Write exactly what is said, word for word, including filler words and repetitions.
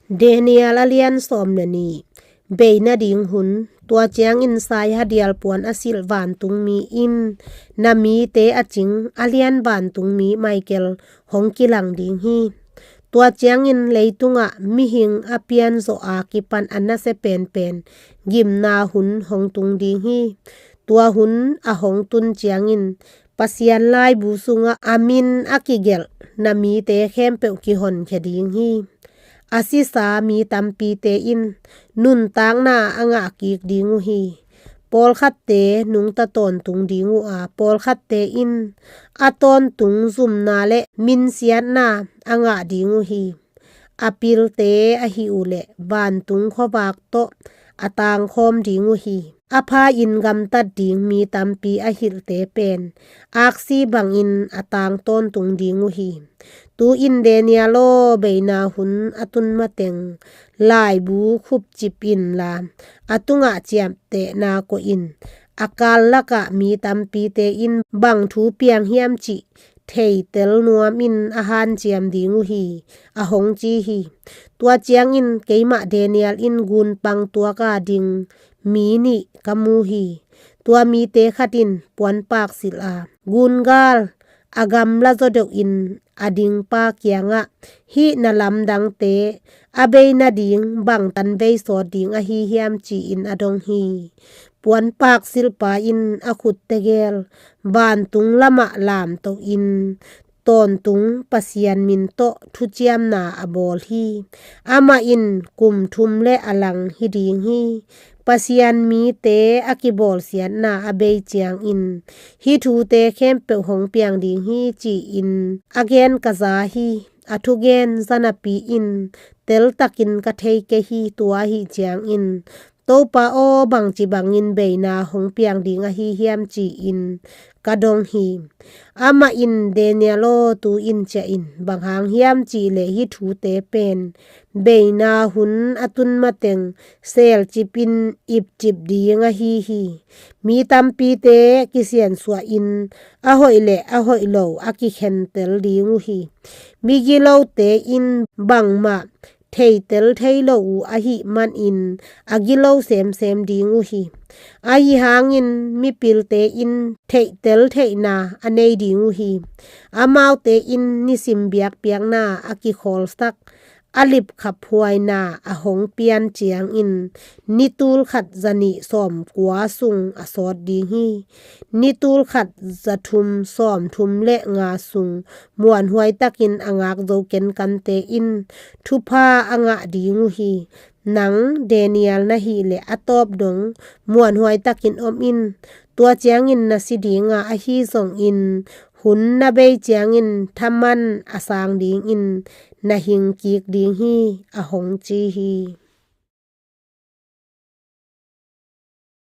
Daniel a lian sawm le nih. Bei nading hun. Tua ciangin saihadial puan a silh vantungmi in na mite a cing a lian vantungmi Michael hong kilang ding hi. Tua ciangin leitungah mihing a pianzawh a kipan a nasia penpen gimna hun hong tung ding hi. Tua hun a hong tun ciangin Pasian laibu sungah a min a kigelh na mite khempeuh kihonkhia ding hi. A sisa mi tampite in nuntakna a ngah kik ding uh hi. Pawlkhatte nungta tawntung ding uh a, pawlkhatte in a tawntung zumna le minsiatna a ngah ding uh hi. A pilte ahi uh leh vantung khuavak tawh a tangkhawm ding uh hi. A pha-in gamtat ding mi tampi a hilhte pen aksi bangin a tang tawntung ding uh hi. Tu-in Daniel aw, beina hun a tun mateng laibu khupcip inla, a tungah ciaptehna koih in. A kal lakah mi tampite in bang thu piang hiam cih theitel nuamin a hanciam ding uh hi, a hong ci hi. Tua ciangin keimah Daniel in gunpang tuaka ding mi nih ka mu hi. Tua mite khat in puanpak silh a, gungal a gamla zaw deuhin a dingpa kiangah, hih na lamdangte a bei nading bangtan bei sawt ding ahi hiam, ci-in a dong hi. Puanpak silhpa in a khut tegel vantung lamah lamtohin tawntung Pasian min tawh thuciamna a bawl hi. Amah in kum thum le a lang hi ding hi. Pasian mite a kibawlsiatna a bei ciangin hih thute khempeuh hong piang ding hi, ci-in a gen ka za hi. A thugen zanapi in teltakin ka thei kei hi. Tua ahi ciangin Topa aw, bangci bangin beina hong piang ding ahi hiam, ci-in ka dong hi. Amah in, Daniel aw, tu-in ciah in, bang hang hiam cih leh hih thute pen beina hun a tun mateng selcip in ipcip ding ahi hi. Mi tampite kisiansuah in a hoih le a hoih lo a kikhentel ding uh hi. Migilote in bangmah theitel thei lo uh ahih manin a gilo semsem ding uh hi. Ahi hangin mipilte in theihtel theihna a nei ding uh hi. Amaute in nisim biakpiakna a kikhawlsak a lipkhaphuaina a hong pian ciangin ni tulkhat zanih sawmkua sung a sawt ding hi. Ni tulkhat zathum sawmthum le nga sung muanhuai takin a ngak zo kenkante in thupha a ngah ding uh hi. Nang Daniel na hih leh a tawp dong muanhuai takin om in. Tua ciangin na si ding a, ahi zongin hun na bei ciangin thaman a sang dingin na hing kik ding hi, a hong ci hi.